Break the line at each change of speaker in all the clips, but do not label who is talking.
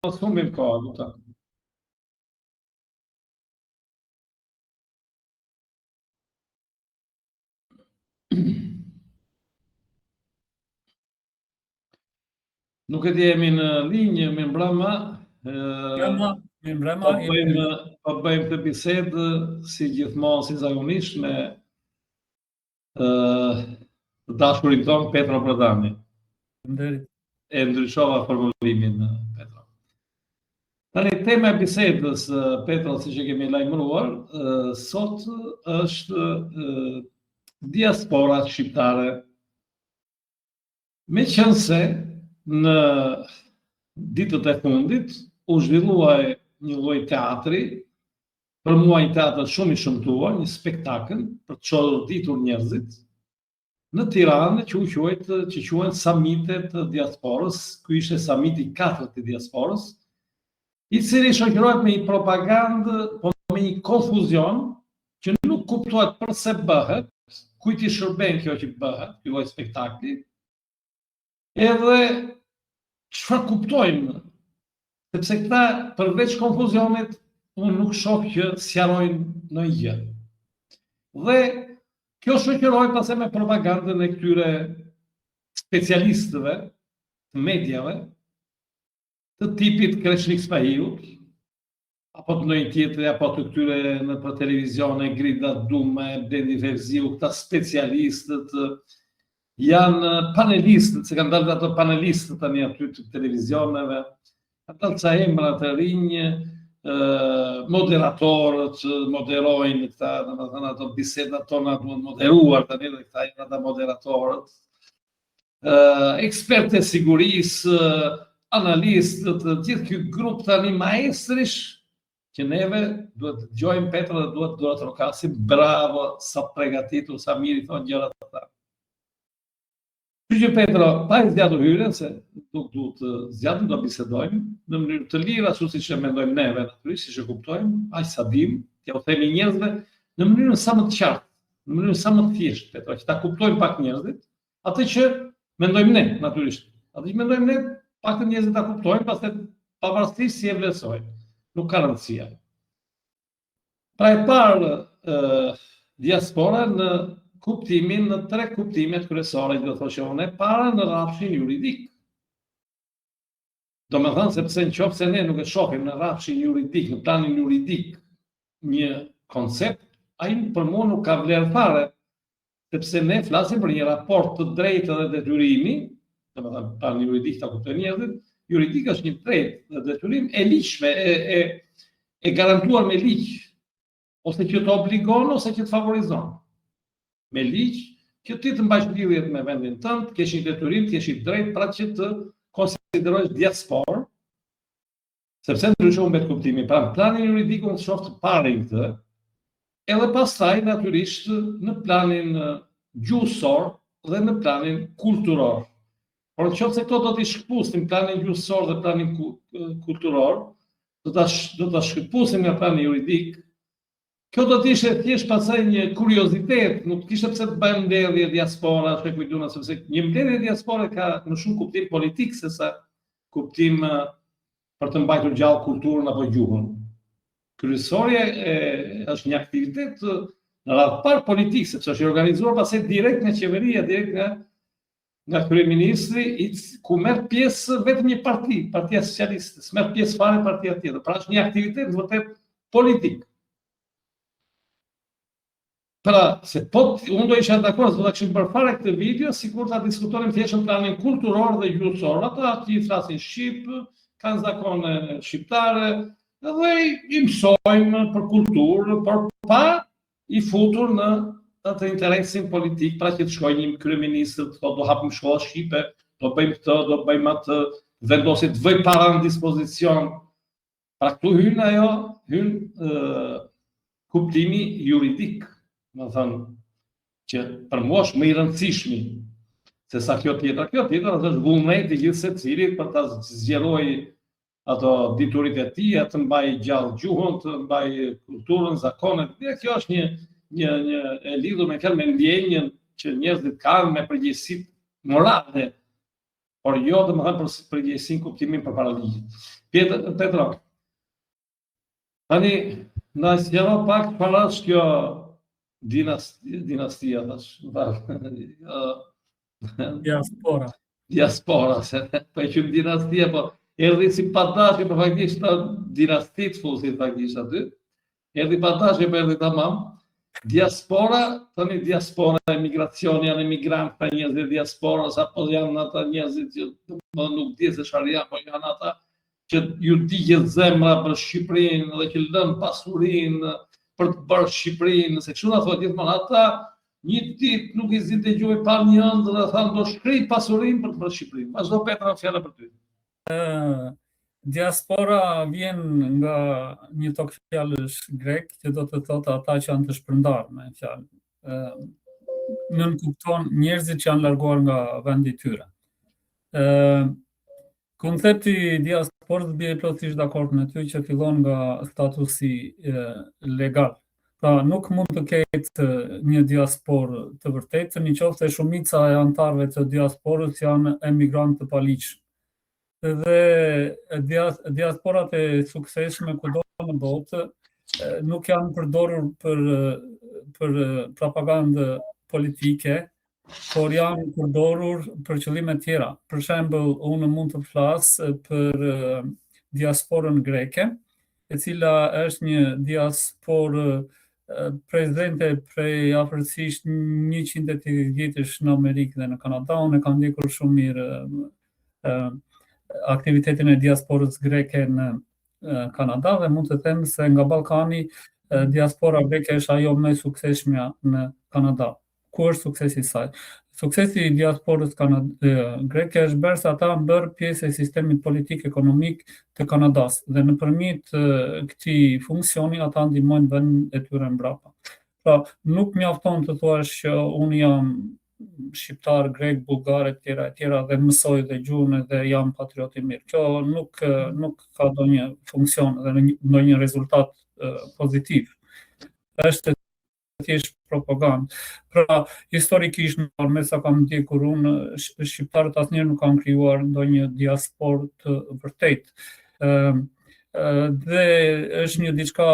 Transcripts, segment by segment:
Mos humbim kohë, kupton. Nuk e di jemi në linjë, mirëmbrëma.
Mirëmbrëma, mirëmbrëma.
Po bëjmë, po bëjmë këtë bisedë si gjithmonë, si zakonisht me të dashurin tonë Petro Prodani.
Faleminderit.
E ndryshova formulimin Petro. Tani tema e bisedës Petro, siç e kemi lajmëruar, sot është diaspora shqiptare. Meqenëse në ditët e fundit u zhvillua një lloj teatri, për mua një teatër shumë i shëmtuar, një spektakël për të çoroditur njerëzit në Tiranë që u quajt që quhen samite të diasporës, ky ishte samiti i katërt i diasporës, i cili shoqërohet me një propagandë, po me një konfuzion që nuk kuptohet përse bëhet, kujt i shërben kjo që bëhet, ky lloj spektakli, edhe çfarë kuptojmë, sepse këta përveç konfuzionit, unë nuk shoh që sqarojnë ndonjë gjë. Dhe kjo shoqërohet pastaj me propagandën e këtyre specialistëve të mediave, të tipit Kreshnik Spahiut, apo të ndonjë tjetri, apo të këtyre nëpër televizione, Grida Duma, Blendi Fevziu, këta specialistët, janë panelistët, se kanë dalë ato panelistët tani aty të televizioneve, kanë dalë ca emra të rinj, moderatorët që moderojnë këta, domethënë ato bisedat tona duhen moderuar tani dhe këta janë ata moderatorët, ekspertë e sigurisë, analistët, gjithë ky grup tani maestrish që neve duhet të dëgjojmë Petro dhe duhet të duartrokasim, bravo, sa të pregatitur, sa mirë i thonë gjërat ata. Kështu që Petro, pa e zgjatur hyrjen, se nuk duhet të zgjatim, do bisedojmë në mënyrë të lirë, ashtu siç e mendojmë neve, natyrisht, siç e kuptojmë, aq sa dimë, t'jua themi njerëzve në mënyrën sa më të qartë, në mënyrën sa më të thjeshtë, Petro, që ta kuptojnë pak njerëzit, Atë që mendojmë ne, natyrisht. Atë që mendojmë ne, paktën njerëzit ta kuptojnë, pastaj pavarësisht si e vlerësojnë. Nuk ka rëndësi. Pra e parë ë diaspora në kuptimin në tre kuptimet kryesore që do thoshja unë, e para në rrafshin juridik. Domethënë, sepse në qoftë se ne nuk e shohim në rrafshin juridik, në planin juridik, një koncept, ai për mua nuk ka vlerë fare, sepse ne flasim për një raport të drejtë dhe detyrimi, domethënë planin juridik ta kuptojnë njerëzit, juridik është një drejtë dhe detyrim e ligjshme, e, e, e garantuar me ligj, ose që të obligon ose që të favorizon. Me ligj që ti të mbash lidhjet me vendin tënd, të kesh një detyrim, të kesh një drejtë pra që të konsiderohesh diasporë, sepse ndryshe humbet kuptimi. Pra, në planin juridik unë shoh të parin këtë, edhe pastaj natyrisht në planin gjuhësor dhe në planin kulturor. Por në qoftë se këto do t'i shkëpusnim planin gjuhësor dhe planin kulturor, do ta do ta shkëpusnim nga plani juridik, kjo do të ishte thjesht pastaj një kuriozitet, nuk kishte pse të bëjmë mbledhje diaspora, e ku di unë, sepse një mbledhje diaspore ka më shumë kuptim politik sesa kuptim për të mbajtur gjallë kulturën apo gjuhën. Kryesorja e, është një aktivitet në radhë parë politik, sepse është i organizuar pastaj direkt nga qeveria, direkt nga nga kryeministri, i ku merr pjesë vetëm një parti, Partia Socialiste, s'merr pjesë fare partia tjetër. Pra është një aktivitet vërtet politik. Pra, se po unë do isha dakord, s'do ta kishim bërë fare këtë video, sikur ta diskutonim thjesht në planin kulturor dhe gjuhësor. Ata aty flasin shqip, kanë zakone shqiptare, dhe i mësojmë për kulturë, por pa i futur në atë interesin politik, pra që të shkojë një kryeministër, të thotë do hapim shkolla shqipe, do bëjmë këtë, do bëjmë atë, vendosi të vëjë para në dispozicion. Pra këtu hyn ajo, hyn kuptimi juridik, domethënë që për mua është më i rëndësishmi se sa kjo tjetra. Kjo tjetra është vullneti i gjithsecilit për ta zgjeruar ato dituritë e tij, të mbajë gjallë gjuhën, të mbajë kulturën, zakonet. Dhe kjo është një një një e lidhur me fjalë me ndjenjën që njerëzit kanë me përgjegjësitë morale, por jo domethënë për përgjegjësinë kuptimin përpara ligjit. Pjetër, Petro, tani, na sqaro pak çfarë është kjo dinasti, dinastia, thash,
Diaspora.
Diaspora, se po e quajmë dinastia, po erdhi si pa dashje, po faktikisht ta dinasti të fusin faktikisht aty. Erdhi pa dashje, po erdhi tamam. Diaspora, tani diaspora, emigracioni, janë emigrantë, ata njerëzit e diasporës, apo janë ata njerëzit që më nuk di se çfarë janë, po janë ata që ju digjet zemra për Shqipërinë dhe që lënë pasurinë për të bërë Shqipërinë, se kështu na thotë gjithmonë ata një ditë nuk i zinte gjumi pa një ëndërr dhe thanë do shkrij pasurinë për të bërë Shqipërinë. Vazhdo Petra fjala për
ty. Ë diaspora vjen nga një togfjalësh grek që do të thotë ata që janë të shpërndarë me fjalë. Ë nënkupton njerëzit që janë larguar nga vendi i tyre. Ë Koncepti i diasporës bie plotësisht dakord me ty që fillon nga statusi legal. Pra nuk mund të ketë një diasporë të vërtetë në qoftë se shumica e anëtarëve të diasporës janë emigrantë të paligjshëm. Dhe diasporat e suksesshme kudo në botë nuk janë përdorur për për propagandë politike, por janë përdorur për qëllime tjera. Për shembull, unë mund të flas për diasporën greke, e cila është një diasporë prezente prej afërsisht 180 vjetësh në Amerikë dhe në Kanada. Unë e kam ndjekur shumë mirë aktivitetin e diasporës greke në Kanada dhe mund të them se nga Ballkani diaspora greke është ajo më e suksesshmja në Kanada. Ku është suksesi i saj? Suksesi i diasporës greke është bërë se ata janë bërë pjesë e sistemit politik ekonomik të Kanadas dhe nëpërmjet këtij funksioni ata ndihmojnë vendin e tyre mbrapa. Pra, nuk mjafton të thuash që unë jam shqiptar, grek, bullgar e tjera e tjera dhe mësoj dhe gjuhën dhe jam patriot i mirë. Kjo nuk nuk ka ndonjë funksion dhe ndonjë rezultat pozitiv. Është thjesht propagandë. Pra, historikisht, me sa kam ndjekur unë, shqiptarët asnjëherë nuk kanë krijuar ndonjë diasporë të vërtetë. Ë dhe është një diçka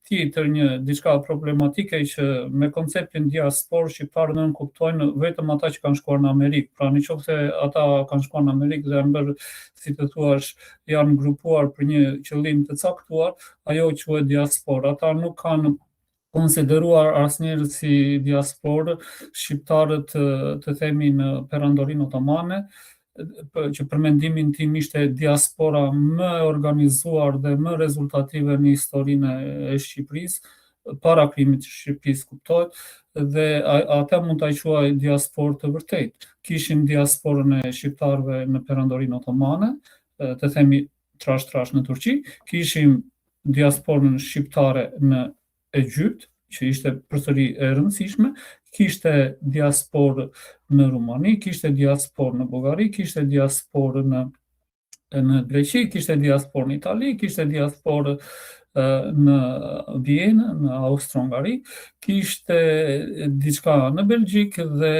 tjetër, një diçka problematike që me konceptin diasporë shqiptarët nënkuptojnë vetëm ata që kanë shkuar në Amerikë. Pra, në qoftë se ata kanë shkuar në Amerikë dhe janë bërë, si të thuash, janë grupuar për një qëllim të caktuar, ajo quhet diasporë. Ata nuk kanë konsideruar asnjëherë si diasporë shqiptarët të themi në Perandorinë Otomane, që për mendimin tim ishte diaspora më e organizuar dhe më rezultative në historinë e Shqipërisë, para krijimit të Shqipërisë kuptohet, dhe ata mund ta quaj diasporë të vërtetë. Kishim diasporën e shqiptarëve në Perandorinë Otomane, të themi trash trash në Turqi, kishim diasporën shqiptare në Egjypt, që ishte përsëri e rëndësishme, kishte diasporë në Rumani, kishte diasporë në Bullgari, kishte diasporë në në Greqi, kishte diasporë në Itali, kishte diasporë në Vjenë, në Austro-Hungari, kishte diçka në Belgjikë dhe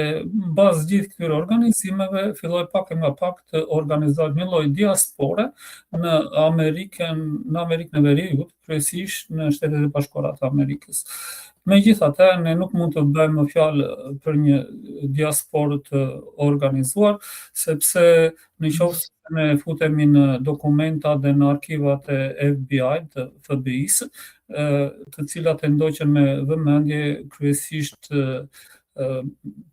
mbas gjithë këtyre organizimeve filloi pak e nga pak të organizohet një lloj diaspore në Amerikën, në Amerikën e Veriut, kryesisht në Shtetet e Bashkuara të Amerikës. Megjithatë, ne nuk mund të bëjmë fjalë për një diasporë të organizuar, sepse në qoftë se ne futemi në dokumenta dhe në arkivat e FBI, të FBI-së, të cilat e ndoqën me vëmendje kryesisht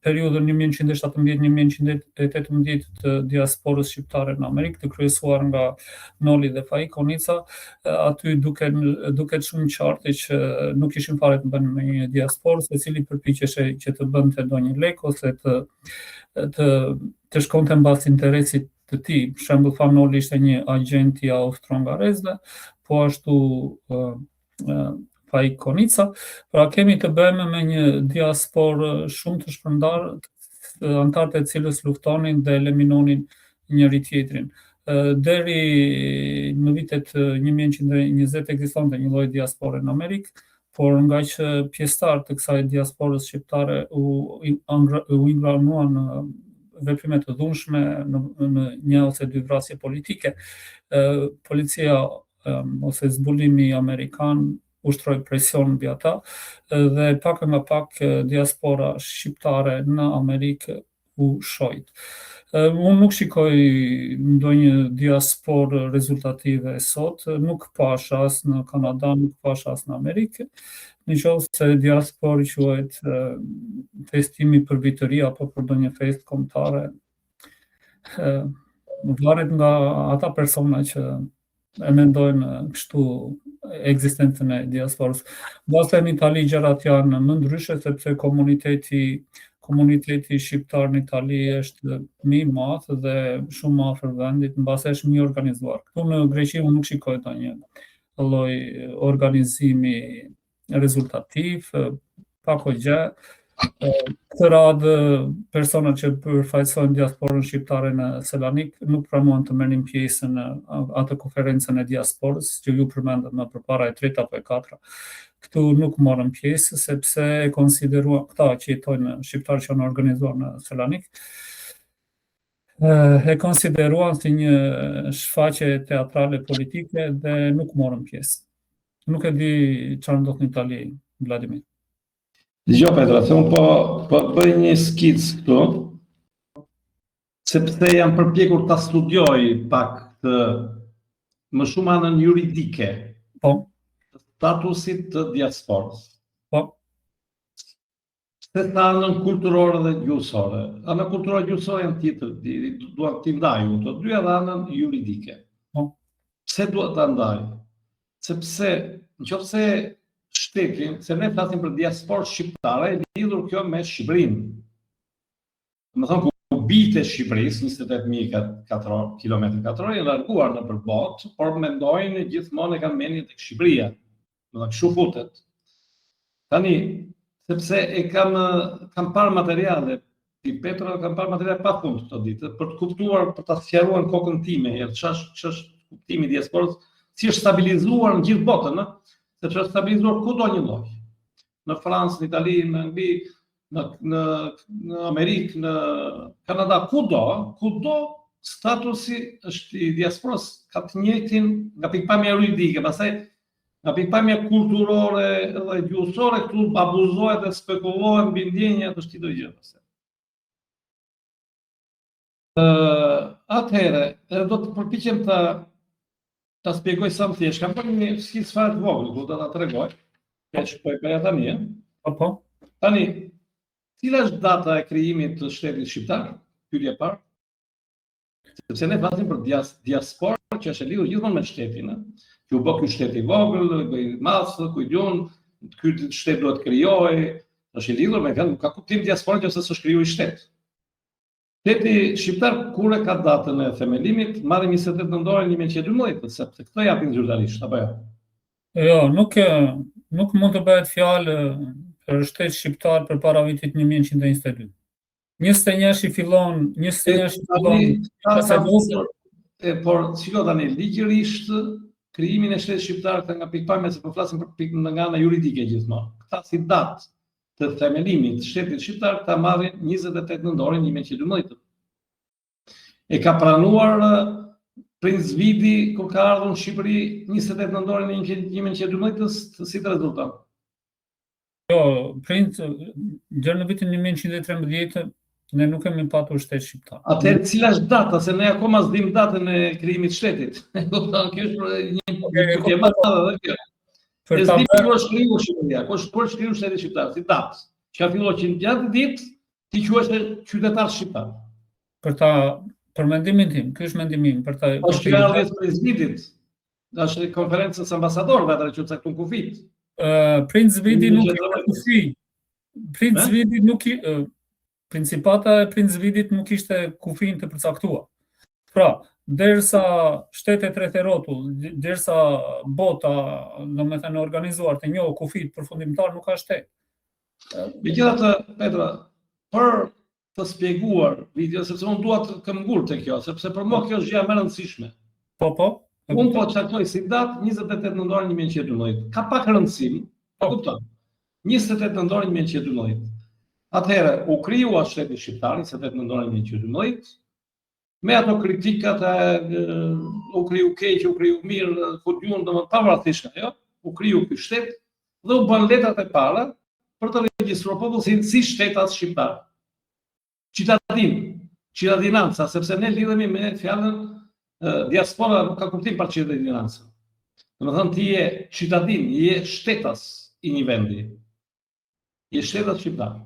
periudhën 1917-1918 të diasporës shqiptare në Amerikë, të kryesuar nga Noli dhe Faik Konica, aty duket duket shumë qartë që nuk kishim fare të bënim me një diasporë, secili përpiqeshe që të bënte ndonjë lek ose të të të shkonte mbas interesit të tij. Për shembull, Fan Noli ishte një agjent i austro-hungarezëve, po ashtu Faik Konica. Pra kemi të bëjmë me një diasporë shumë të shpërndarë, anëtarët e cilës luftonin dhe eliminonin njëri tjetrin. Deri në vitet 1920 ekzistonte një lloj diaspore në Amerikë, por ngaqë pjesëtarë të kësaj diasporës shqiptare u u ingranuan në veprime të dhunshme në, në një ose dy vrasje politike. Policia ose zbulimi amerikan ushtroi presion mbi ata dhe pak nga pak diaspora shqiptare në Amerikë u shojt. Unë nuk shikoj ndonjë diasporë rezultative sot, nuk pash as në Kanada, nuk pash as në Amerikë. Në qoftë se diasporë quhet festimi për vit të ri apo për ndonjë festë kombëtare, varet nga ata persona që e mendojnë kështu ekzistencën e diasporës. Mbase në Itali gjërat janë më ndryshe sepse komuniteti komuniteti shqiptar në Itali është më i madh dhe shumë më afër vendit, mbase është më i organizuar. Këtu në Greqi unë nuk shikoj ndonjë lloj organizimi rezultativ, pak o gjë. Këtë radhë personat që përfaqësojnë diasporën shqiptare në Selanik nuk pranuan të merrnin pjesë në atë konferencën e diasporës që ju përmendët më përpara e treta apo e katra. Këtu nuk morën pjesë sepse e konsideruan këta që jetojnë shqiptarë që janë organizuar në Selanik e konsideruan si një shfaqje teatrale politike dhe nuk morën pjesë. Nuk e di çfarë ndodh në Itali, Vladimir.
Dëgjo Petra, se unë po po bëj një skicë këtu, sepse jam përpjekur ta studioj pak të më shumë anën juridike.
Po.
Statusit të diasporës.
Po.
Se sa anën kulturore dhe gjuhësore. Ana kulturore dhe gjuhësore janë tjetër, dua t'i ndaj unë të dyja dhe anën juridike.
Po.
Pse dua ta ndaj? Sepse në qoftë se shtetin, se ne flasim për diasporë shqiptare, lidhur kjo me Shqipërinë. Domethënë, ku bijtë e Shqipërisë, 28.000 km katror, janë larguar nëpër botë, por mendojnë gjithmonë e kanë mendjen tek Shqipëria. Domethënë, kështu futet. Tani, sepse e kam, kam parë materiale, ti Petro, kam parë materiale pa fund këto ditë, për të kuptuar, për ta sqaruar në kokën time, herë, ç'është ç'është kuptimi i diasporës, si është stabilizuar në gjithë botën, ë? sepse është stabilizuar kudo një lloj. Në Francë, në Itali, në Angli, në në në Amerikë, në Kanada, kudo, kudo statusi është i diasporës ka të njëjtin nga pikëpamja juridike, pastaj nga pikëpamja kulturore dhe gjuhësore këtu abuzohet dhe spekulohet mbi ndjenjat është tjetër gjë pastaj. Ë, atëherë, edhe do të përpiqem ta ta shpjegoj sa më thjesht. Kam bërë një skicë fare të vogël, ku do ta tregoj. Ja që po e bëja tani, ë?
Po, po.
Tani, cila është data e krijimit të shtetit shqiptar? Pyetja e parë. Sepse ne flasim për dias, diasporë që është e lidhur gjithmonë me shtetin, ë? Që u bë ky shtet i vogël, i madh, ku i diun, ky shtet duhet të krijohej, është i lidhur me këtë, nuk ka kuptim diaspora nëse s'është krijuar shtet. Shteti shqiptar kur e ka datën e themelimit, marrim 28 nëntorin 1912, sepse këtë japin zyrtarisht, apo jo?
Jo, nuk e nuk mund të bëhet fjalë për shtet shqiptar përpara vitit 1922. 21-shi fillon, 21-shi fillon,
pastaj e por shiko tani ligjërisht krijimin e shtetit shqiptar këtë nga pikëpamja se po flasim për pikë nga ana juridike gjithmonë. Këta si datë të themelimit të shtetit shqiptar ta marrin 28 nëntorin 1912. E ka pranuar Princ Vidi kur ka ardhur në Shqipëri 28 nëntorin 1912 si të rezulton?
Jo, Princ deri në vitin 1913 ne nuk kemi patur shtet
shqiptar. Atëherë cila është data se ne akoma s'dim datën e krijimit të shtetit. Kupton, kjo është një pyetje e madhe edhe kjo. Për ta bërë kur është krijuar Shqipëria, kur është kur është krijuar shteti shqiptar, si datë. Që ka filluar që në atë ditë ti quhesh qytetar shqiptar.
Për ta për mendimin tim, ky është mendimi im, për
ta po është ardhjes së Princ Vidit. Është konferencës së ambasadorëve atë që caktuan
kufijtë. Ë Princ Vidi nuk ka kufi. Princ Vidi nuk i Principata e Princ Vidit nuk kishte kufin të përcaktuar. Pra, derisa shtetet rreth e rrotull, derisa bota, domethënë organizuar të njohë kufijtë përfundimtar nuk ka shtet.
Megjithatë, Petra, për të shpjeguar video, sepse unë dua të këmbgul te kjo, sepse për mua kjo është gjëja më e rëndësishme.
Po, po.
Unë po caktoj si datë 28 nëntor 1912. Ka pak rëndësi, po kupton. 28 nëntor 1912. Atëherë, u krijua shteti shqiptar, 28 nëntor 1912, me ato kritikat e u kriju keq, u kriju mirë, ku di unë, domethënë pavarësisht nga ajo, u kriju ky shtet dhe u bën letrat e para për të regjistruar popullsinë si shtetas shqiptar. Cittadin, cittadinanza, sepse ne lidhemi me fjalën diaspora nuk ka kuptim pa cittadinanza. Domethënë ti je cittadin, je shtetas i një vendi. Je shtetas shqiptar.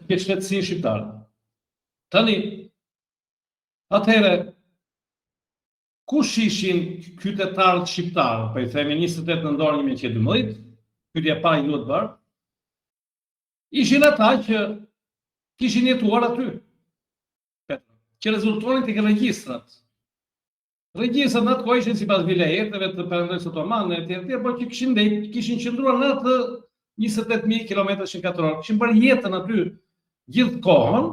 Ke shtetësinë shqiptare. Tani, atëherë, kush ishin qytetarët shqiptarë, po i themi 28 nëntor 1912, pyetja e parë duhet bërë, ishin ata që kishin jetuar aty, që rezultonin tek regjistrat. Regjistrat në atë kohë ishin sipas vilajeteve të Perandorisë Otomane etj etj, por që kishin ndejt, kishin qëndruar në atë 28000 kilometra katror, kishin bërë jetën aty gjithë kohën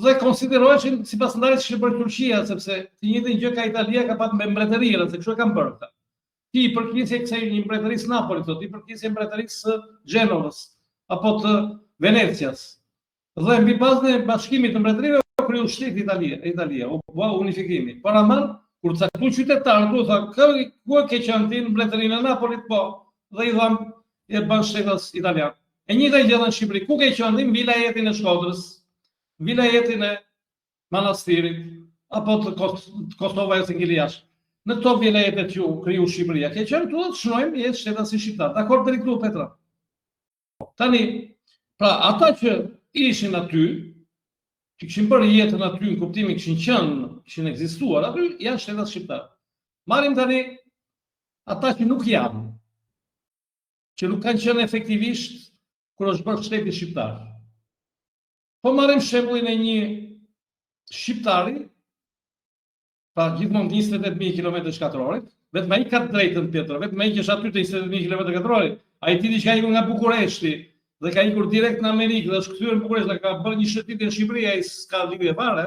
dhe konsideroheshin sipas ndarjes që kishte bërë Turqia, sepse të njëjtën gjë ka Italia ka pat me mbretërinë, se kështu e kanë bërë këta. Ti i përkisje kësaj një mbretërisë Napolit, ti i përkisje mbretërisë së Gjenovës apo të Venecias. Dhe mbi bazën e bashkimit të mbretërive u kriju shteti Italia, Italia, u bë unifikimi. Por ama kur caktuan qytetarët, u tha, "Kë ku e ke qenë ti në mbretërinë e Napolit?" Po, dhe i dhanë e bën shtetas italian. E njëjta gjë edhe në Shqipëri, ku ke qenë ti në vilajetin e Shkodrës, në vilajetin e Manastirit, apo të, Kos të Kosovës ose Ngiliash. Në këto vilajete që u kriju Shqipëria, ke qenë këtu dhe të shënojmë je shtetas shqiptar. Dakord deri këtu Petra. Tani, pra ata që ishin aty, që kishin bërë jetën aty në kuptimin kishin qenë, kishin ekzistuar aty, janë shtetas shqiptar. Marrim tani ata që nuk janë, që nuk kanë qenë efektivisht kur është bërë shteti shqiptar. Po marrim shembullin e një shqiptari pra gjithmonë 28000 kilometra katrorit, vetëm ai ka të drejtën Pietro, vetëm ai që është aty te 28000 kilometra katrorit, ai tipi që ka ikur nga Bukureshti dhe ka ikur direkt në Amerikë dhe është kthyer në Bukuresht dhe ka bërë një shëtitje në Shqipëri, ai s'ka lidhje fare.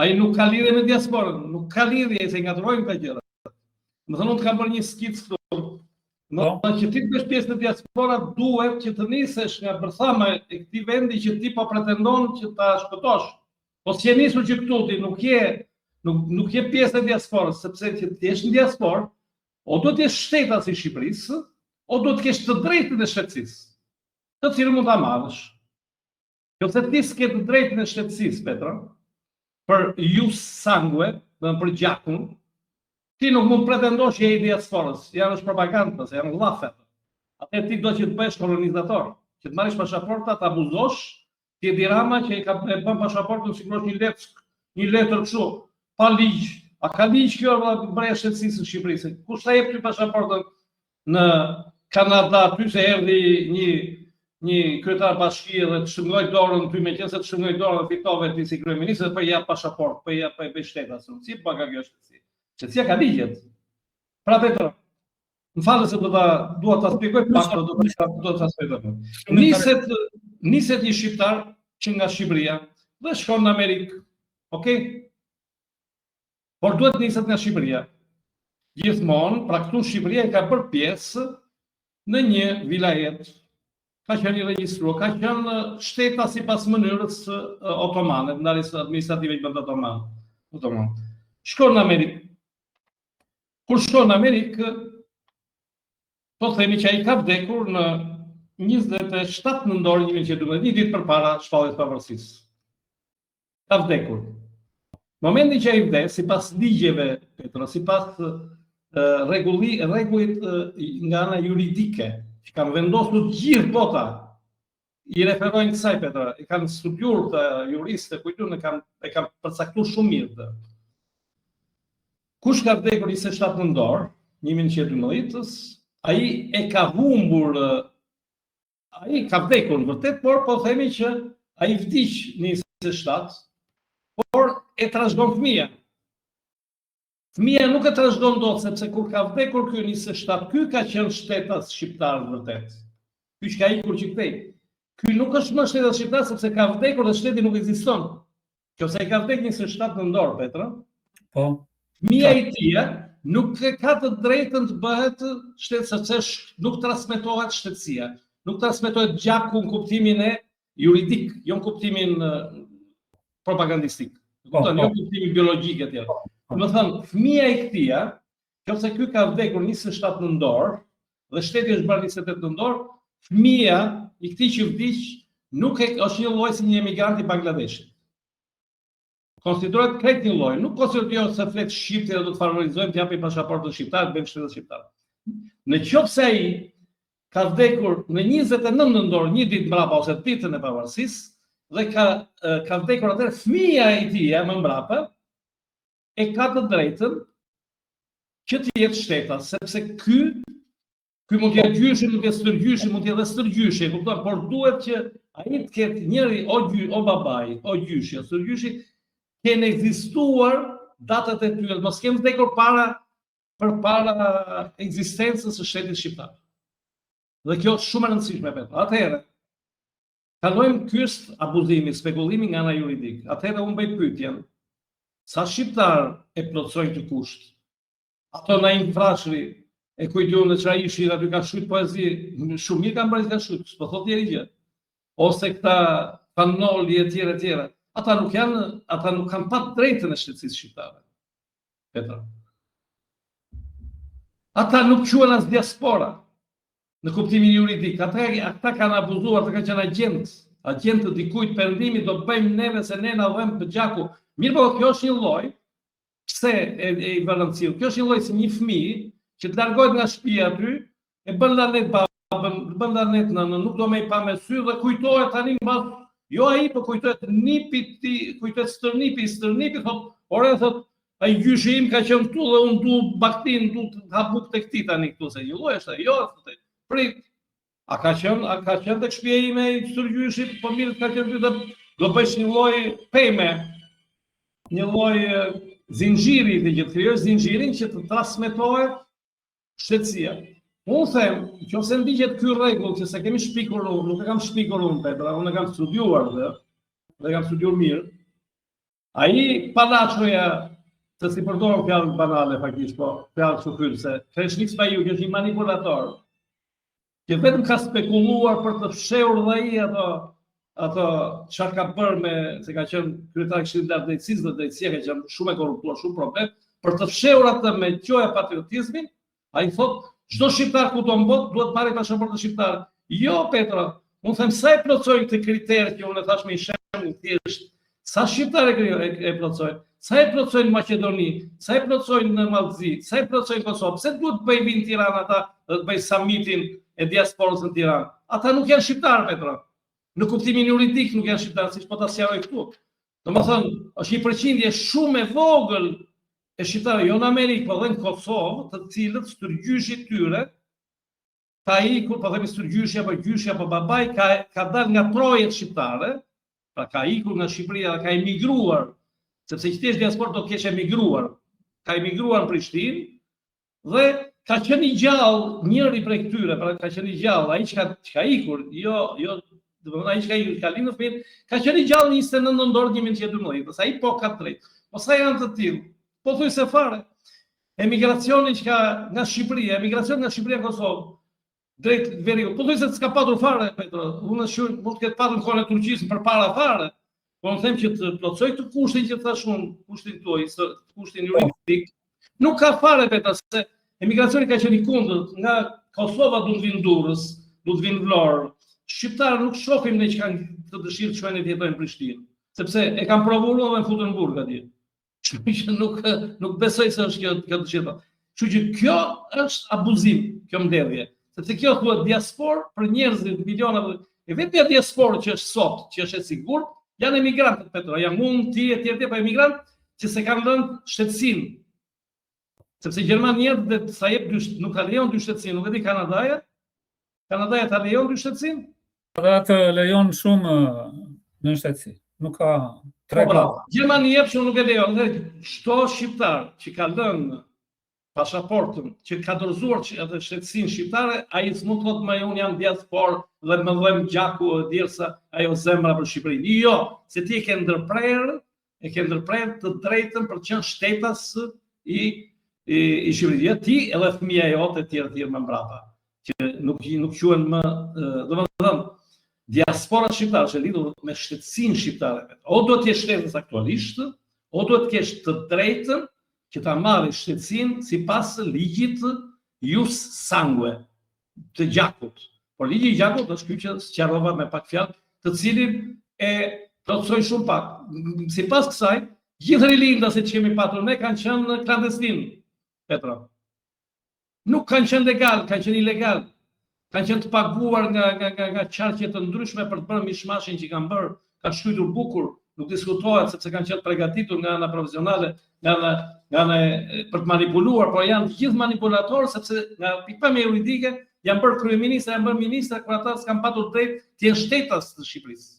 Ai nuk ka lidhje me diasporën, nuk ka lidhje se i ngatërrojnë këta gjëra. Domethënë unë të kam bërë një skicë këtu. Më po. thënë që ti të bësh pjesë në diaspora duhet që të nisesh nga bërthama e këtij vendi që ti po pretendon që ta shpëtosh. Po s'je nisur që këtu ti nuk je nuk nuk je pjesë e diasporës, sepse që të jesh në diasporë, o duhet të jesh shtetas i Shqipërisë, o duhet të kesh të drejtën e shtetësisë, të cilën mund ta marrësh. Nëse ti s'ke të drejtën e shtetësisë, Petro, për jus sangue, dhe për gjakun, ti nuk mund të pretendosh që je i diasporës, janë është propagandë, se janë llafe. Atë ti do që të bëhesh kolonizator, që të marrësh pasaporta, të abuzosh, ti Edi Rama që e ka e bën pasaportën sikur është një letër, një letër kështu, pa ligj. A ka ligj kjo valla bërja shtetësisë në Shqipëri? Se kush ta jep ty pasaportën në Kanada aty se erdhi një një kryetar bashkie dhe të shtrëngoi dorën ty meqenëse të shtrëngoi dorën dhe fitove ti si kryeministër po i jap pasaportë, po i jap po e bëj shtetas. Si po ka kjo shtetësi? Shtetësia ka ligjet. Pra Petro, më fal se do ta dua ta shpjegoj pak, do ta do ta shpjegoj. Niset niset një shqiptar që nga Shqipëria dhe shkon në Amerikë. Okej? Por duhet niset nga Shqipëria. Gjithmonë, pra këtu Shqipëria e ka bërë pjesë në një vilajet. Ka qenë i regjistruar, ka qenë shtetas sipas mënyrës otomane, ndarjes administrative që bënte otoman. Otoman. Shkon në Amerikë. Kur shkon në Amerikë, po themi që ai ka vdekur në 27 nëntor 1912, një ditë përpara shpalljes së pavarësisë. Ka vdekur. Momentin që ai vdes, sipas ligjeve, Petro, sipas rregulli, rregullit nga ana juridike, që kanë vendosur gjithë bota, i referojnë kësaj Petro, e kanë studiuar këta juristë, kujtun e kanë e kanë përcaktuar shumë mirë këtë. Kush ka vdekur 27 nëntor 1912-s, ai e ka humbur Ai ka vdekur në vërtet, por po themi që ai vdiq në 27, por e trashëgon fëmija. Fëmija nuk e trashëgon dot sepse kur ka vdekur ky në 27, ky ka qenë shtetas shqiptar në vërtet. Ky që ka ikur që këtej. Ky nuk është më shtetas shqiptar sepse ka vdekur dhe shteti nuk ekziston. Qoftë se ai ka vdekur 27 nëntor, Petro.
Po.
Fëmija i tij nuk ka të drejtën të bëhet shtet sepse nuk transmetohet shtetësia. Nuk transmetohet gjaku në kuptimin e. juridik, jo në kuptimin propagandistik. Po, kupton, jo po. në kuptimin biologjik etj. Po, po. Domethënë, fëmija i këtij, qoftë se ky ka vdekur 27 nëntor dhe shteti është bërë 28 nëntor, fëmija i këtij që vdiq nuk e është një lloj si një emigrant i Bangladeshit. Konsiderohet krejt një lloj, nuk konsiderohet jo se flet shqip dhe do të favorizojmë të japim pasaportën shqiptare, të bëjmë shtetas shqiptar. Në qoftë se ai ka vdekur në 29 nëntor, një ditë mbrapa ose ditën e pavarësisë, dhe ka ka vdekur atëherë fëmija i tij më mbrapa e ka të drejtën që të jetë shtetas, sepse ky Ky mund të jetë gjyshi, mund të jetë stërgjyshi, mund të jetë edhe stërgjyshi, e kupton, por duhet që ai të ketë njëri o gjy, o babai, o gjyshi, o stërgjyshi, kenë ekzistuar datat e tyre, mos kenë vdekur para përpara ekzistencës së shtetit shqiptar. Dhe kjo është shumë e rëndësishme Petro. Atëherë, kalojmë ky është abuzimi, spekulimi nga ana juridik. Atëherë unë bëj pyetjen, sa shqiptar e plotësojnë këtë kusht? Ato Naim Frashëri, e ku di unë çfarë ishin aty kanë shkruar poezi, shumë mirë kanë bërë kanë shkruar, s'po thotë njeri gjë. Ose këta Fan Noli e tjerë e tjerë. Ata nuk janë, ata nuk kanë pa drejtën e shtetësisë shqiptare. Petra. Ata nuk quhen as diaspora në kuptimin juridik. Ata, ata kanë abuzuar, ata kanë qenë agjent, agjent të dikujt perëndimit do bëjmë neve se ne na dhemb gjaku. Mirëpo, kjo është një lloj, Pse e, e i vë rëndësi? Kjo është një lloj si një fëmijë që të largohet nga shtëpia aty, e bën lanet babën, bën lanet nënën, nuk do me i pa me sy dhe kujtohet tani mbas jo ai, po kujtohet nipi ti, kujtohet stërnipi, stërnipi thot, ore thot, ai gjyshi im ka qenë këtu dhe unë du baktin, du të ha bukë tek ti tani këtu se një lloj është ai, jo, thotë. Prit. A ka qenë, a ka qenë tek shtëpia ime i stërgjyshi, po mirë ka qenë ty dhe do bësh një lloj peme, një lloj zinxhiri të gjithë krijosh zinxhirin që të transmetohet shtetësia. Unë them, qoftë se ndiqet ky rregull që s'e kemi shpikur unë, nuk e kam shpikur unë Petra, unë e kam studiuar dhe dhe kam studiuar mirë. Ai palaçoja se s'i përdor fjalë banale faktikisht, po fjalë sufylse. Kreshnik Spahiu që është një manipulator, që vetëm ka spekuluar për të fshehur dhe ai ato ato çfarë ka bërë me se ka qenë kryetar i Këshillit të Lartë të Drejtësisë dhe drejtësia ka qenë shumë e korruptuar, shumë problem, për të fshehur atë me gjoja patriotizmin, ai thot çdo shqiptar kudo në botë duhet të marrë pasaportën shqiptare. Jo Petro, unë them sa e plotësojnë këtë kriter që unë e thash me një shembull thjesht, Sa shqiptarë e, e, e plotësojnë? Sa e plotësojnë në Maqedoni? Sa e plotësojnë në Mal të Zi? Sa e plotësojnë në Kosovë? Pse duhet të bëjnë vinë në Tiranë ata dhe të bëjnë samitin e diasporës në Tiranë? Ata nuk janë shqiptarë, Petro. Në kuptimin juridik nuk janë shqiptarë, siç po ta sqaroj këtu. Domethënë, është një përqindje shumë e vogël e shqiptarëve, jo në Amerikë, po dhe në Kosovë, të cilët stërgjyshi i tyre ka ikur, po themi stërgjyshi apo gjyshi apo babai ka ka dalë nga trojet shqiptare, pra ka ikur nga Shqipëria dhe ka emigruar, sepse që të jesh diasporë do të kesh emigruar. Ka emigruar në Prishtinë dhe ka qenë i gjallë njëri prej këtyre, pra ka qenë i gjallë ai që ka që ka ikur, jo jo domethënë ai që ka ikur, ka lindur fëmijën, ka qenë i gjallë në 29 nëntor 1912, dhe ai po ka të drejtë. Po sa janë të tillë? Pothuajse fare. Emigracioni që ka nga Shqipëria, emigracioni nga Shqipëria në Kosovë, drejt veriut. Pothuajse s'ka patur fare, Petro. Unë shumë mund të ketë patur në kohën e Turqisë përpara fare. Po unë them që të plotësoj këtë kushtin që thash unë, kushtin tuaj, kushtin juridik. Nuk ka fare Petro se emigracioni ka qenë i kundërt, nga Kosova do të vinë Durrës, do të vinë Vlorë. Shqiptarët nuk shohim ne që kanë këtë dëshirë të shkojnë të jetojnë në Prishtinë, sepse e kanë provuar dhe futën në burg atje. Kështu që nuk nuk besoj se është kjo kjo dëshirë. Kështu që kjo është abuzim, kjo mbledhje, sepse kjo thuhet diasporë për njerëzit miliona e vetmja diasporë që është sot, që është e sigurt, janë emigrantët Petro, janë unë ti e tjerë tjerë, po emigrant që s'e kanë dhënë shtetësinë. Sepse Gjermania dhe sa jep dy nuk ta lejon dy shtetësinë, nuk e di Kanadaja. Kanadaja ta lejon dy shtetësinë?
Dhe atë lejon shumë nënshtetësi. Nuk ka
tre po, pra, Gjermania pse nuk e lejon dhe çdo shqiptar që ka lënë pasaportën, që ka dorëzuar që atë shtetësinë shqiptare, ai s'mund të thotë më unë jam diasporë dhe më dhem gjaku e djersa ajo zemra për Shqipërinë. Jo, se ti e ke ndërprerë, e ke ndërprerë të drejtën për të qenë shtetas i i, i Shqipërisë. Jo ti edhe fëmija jote e tjerë tjerë më mbrapa, që nuk nuk quhen më, domethënë. Diaspora shqiptare është e lidhur me shtetësinë shqiptare. O duhet të jesh shtetas aktualisht, o duhet të kesh të drejtën që ta marrësh shtetësinë sipas ligjit jus sangue të gjakut. Por ligji i gjakut është ky që sqarova me pak fjalë, të cilin e plotësoj shumë pak. Sipas kësaj, gjithë rilindasit që kemi patur ne kanë qenë klandestin, Petro. Nuk kanë qenë legal, kanë qenë ilegal. Kanë qenë të paguar nga nga nga nga qarqe të ndryshme për të bërë mishmashin që kanë bërë, kanë shkruar bukur, nuk diskutohet sepse kanë qenë të përgatitur nga ana profesionale, nga ana nga ana e, për të manipuluar, por janë të gjithë manipulatorë sepse nga pikëpamja juridike janë bërë kryeministra, janë bërë ministra kur ata s'kanë patur drejt të jenë shtetas të Shqipërisë.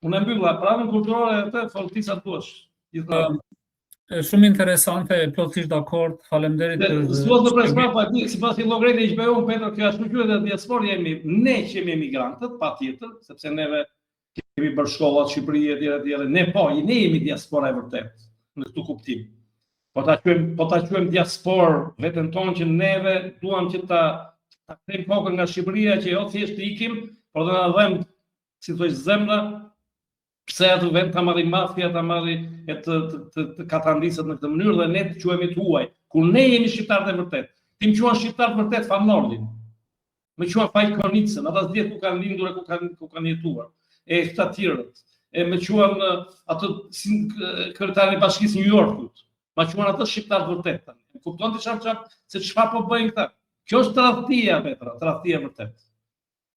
Unë e mbylla pranën kulturore atë fol ti sa duash.
Gjithmonë. Shumë interesante, plotësisht dakord. Faleminderit
për S'do të pres prapa, di, sipas një llogaritje që bëj unë Petro, kjo ashtu quhet edhe diasporë jemi ne që jemi emigrantët, patjetër, sepse neve kemi bërë shkollat në Shqipëri etj etj. Ne po, ne jemi diaspora e vërtetë në këtë kuptim. Po ta quajmë, po ta quajmë diasporë veten tonë që neve duam që ta ta kthejmë kokën nga Shqipëria që jo thjesht të ikim, por dhe na dhemb si thoj zemra, pse atë vend ta marri mafia, ta marri e të, të, të, të katandiset në këtë mënyrë dhe ne të quhemi të huaj. Kur ne jemi shqiptarët e vërtetë. Ti më quan shqiptar të vërtetë Fan Nolin. Më quan Faik Konicën, ata s'dihet ku kanë lindur e ku kanë ku kanë jetuar. E këta tjerët. E më quan atë si kryetarin e bashkisë New Yorkut. Ma quan atë shqiptar të vërtetë tani. Kupton ti çfarë çfarë se çfarë po bëjnë këta? Kjo është tradhtia Petra, tradhtia e vërtetë.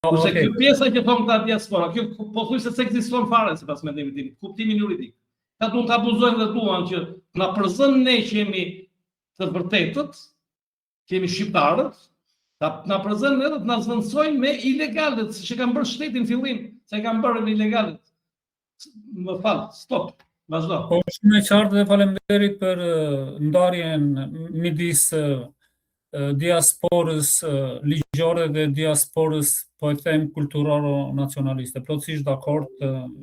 Po, Kurse okay. kjo pjesa që thonë këta diaspora, kjo pothuajse s'ekziston fare sipas mendimit tim, kuptimin juridik. Ka duan të abuzojnë dhe duan që të na përzën ne që jemi të vërtetët, që jemi shqiptarët, ta na përzën edhe të na zëvendësojnë me ilegalët, siç e kanë bërë shtetin në fillim, se e kanë bërë me ilegalët. Më fal, stop. Vazhdo.
Po shumë e qartë dhe faleminderit për ndarjen midis diasporës ligjore dhe diasporës, po e them, kulturoro-nacionaliste. Plotësisht dakord,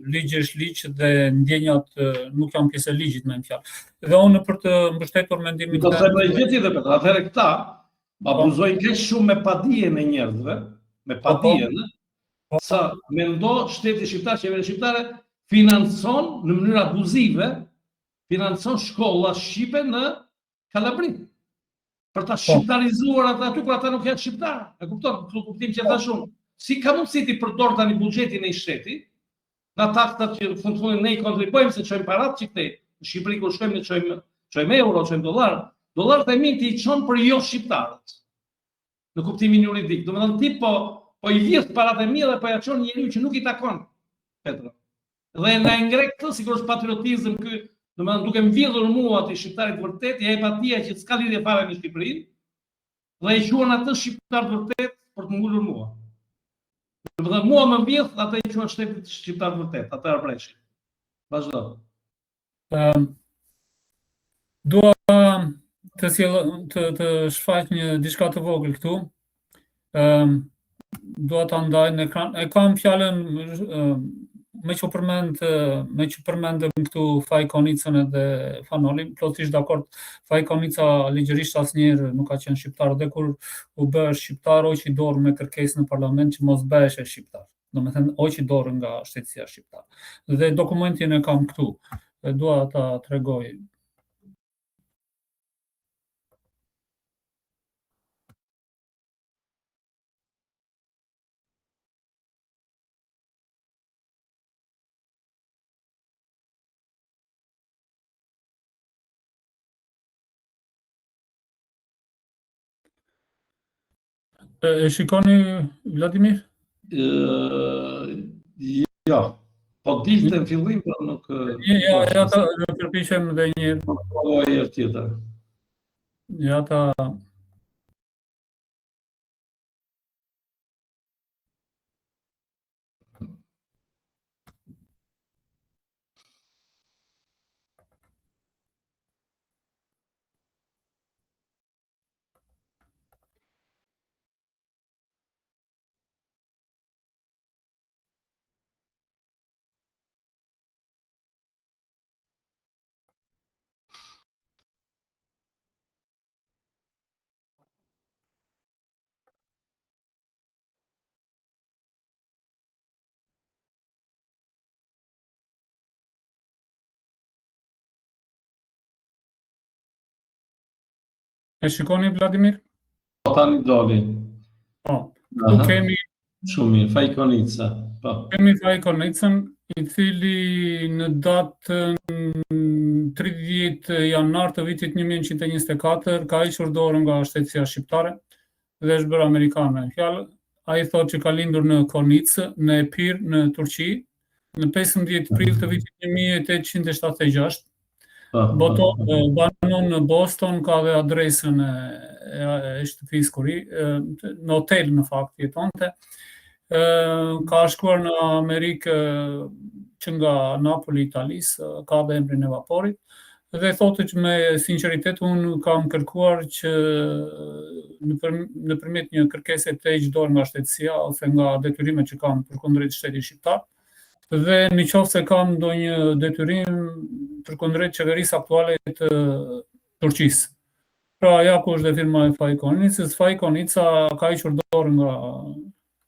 ligji është ligj dhe ndjenjat nuk janë pjesë e ligjit me një fjalë. Dhe unë për të mbështetur mendimin
Do të them një gjë tjetër, Petro, atëherë këta abuzojnë kaq shumë me padijen e njerëzve, me po, po. padijen, Po. Sa mendo shteti shqiptar, qeveria shqiptare financon në mënyrë abuzive, financon shkolla shqipe në Kalabri. Për ta po. shqiptarizuar ata aty kur ata nuk janë shqiptarë. E kupton? Këtë kuptim që e thashë unë. Si ka mundësi ti përdor tani buxhetin e një shteti, nga taksat që fund fundit ne i kontribuojmë se çojmë parat që këtej. Në Shqipëri kur shkojmë ne çojmë çojmë euro, çojmë dollar. Dollarët e mi ti i çon për jo shqiptarët. në kuptimin juridik. Domethënë ti po po i vjedh parat e mia dhe po ja çon njeriu që nuk i takon. Petro. Dhe na e ngre këtë sikur është patriotizëm ky, domethënë duke më vjedhur mua ti shqiptarit vërtet, ja jep atij që s'ka lidhje fare me Shqipërinë, dhe e quan atë shqiptar të vërtet për të ngulur mua. Domethënë mua më vjedh, atë e quan shtetit shqiptar të vërtet, atë arbreshin. Vazhdo.
Um, dua të sjell të të shfaq një diçka të vogël këtu. Ëm um, dua ta ndaj në ekran. E kam fjalën me që përmend me që përmendëm këtu Faik Konicën edhe Fan Nolin, plotësisht dakord. Faik Konica ligjërisht asnjëherë nuk ka qenë shqiptar dhe kur u bë shqiptar hoqi dorë me kërkesë në parlament që mos bëheshe shqiptar. Domethënë hoqi dorë nga shtetësia shqiptare. Dhe dokumentin e kam këtu. E dua ta tregoj. E, e shikoni Vladimir?
Ë, jo. Po dilte në fillim, po nuk
Ja, ja, ja ta do të përpiqem edhe një herë.
Po po një herë tjetër.
Ja ta E shikoni Vladimir?
Po tani doli.
Po. Këtu kemi
shumë mirë, Faik Konica.
Po. Kemi Faik Konicën, i cili në datën 30 janar të vitit 1924 ka hequr dorë nga shtetësia shqiptare dhe është bërë amerikan me fjalë. Ai thotë që ka lindur në Konicë, në Epir, në Turqi, në 15 prill të vitit 1876. Po, po, Boto, po. banon në Boston, ka dhe adresën e, e, e shtëpisë ku rri, në hotel në fakt jetonte. Ë ka shkuar në Amerikë që nga Napoli Italisë, ka dhe emrin e vaporit dhe thotë që me sinqeritet unë kam kërkuar që nëpër, nëpërmjet një kërkese të heq dorë nga shtetësia ose nga detyrimet që kam përkundrejt shtetit shqiptar. Dhe në qoftë se kam ndonjë detyrim përkundrejt qeverisë aktuale të Turqisë. Pra ja ku është dhe firma e Faik Konicës, Faik Konica ka hequr dorë nga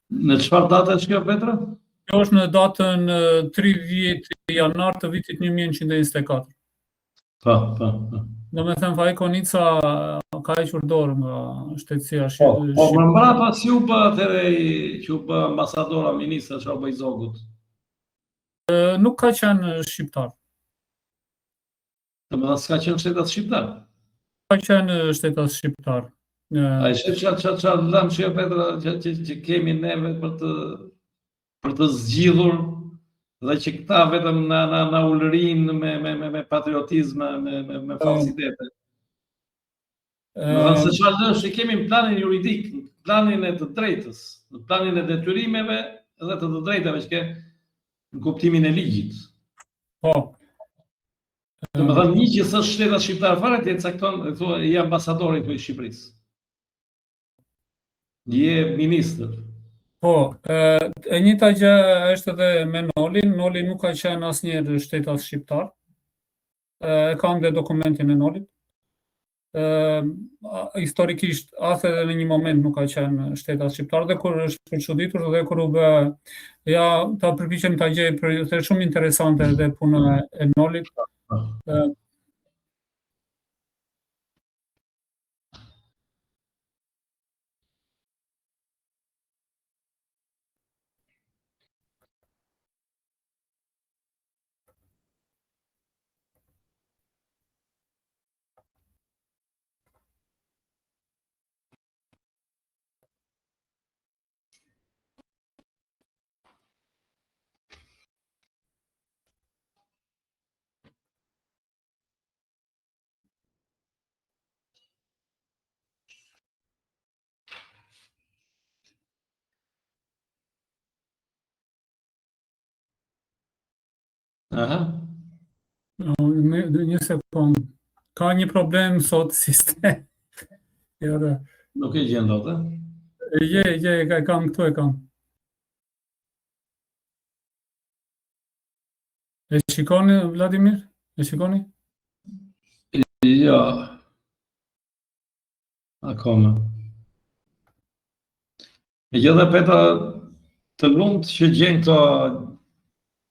Në çfarë date është kjo Petra?
Kjo është në datën 30 janar të vitit 1924.
Po, po, po.
Domethënë Faik Konica ka hequr dorë nga shtetësia
Po, po më mbrapa si u bë atëherë që u bë ambasador a ministër çfarë u bë i Zogut?
Nuk ka qenë shqiptar.
Domethënë s'ka qenë shtetas shqiptar?
Ka qenë shtetas shqiptar.
A e sheh ça ça ça lëmsh që Petra që, që, që kemi neve për të për të zgjidhur dhe që këta vetëm na na na ulërin me me me me patriotizëm, me me me po. falsitete. Domethënë se çfarë lëmsh që kemi në planin juridik, në planin e të drejtës, në planin e detyrimeve dhe të të drejtave që ke në kuptimin e ligjit.
Po.
Domethënë një që s'është shtetas shqiptar fare, ti e cakton, e thua, je ambasadori i Shqipërisë. Je ministër.
Po, e, e njëjta gjë është edhe me Nolin. Noli nuk ka qenë asnjëherë shtetas shqiptar. E, e kam dhe dokumentin e Nolit. E, historikisht as edhe në një moment nuk ka qenë shtetas shqiptar dhe kur është përçuditur dhe kur u bë ja ta përpiqem ta gjej për ju, është shumë interesante edhe puna e Nolit. E,
Aha.
No, në, një sekond. Ka një problem sot sistem.
Jo, dhe. Nuk e gjen dot,
e? E gjej, e gjej, e kam këtu e kam. E shikoni, Vladimir? E shikoni?
Jo. Akoma. E gjithë Petra të lumtë që gjen këto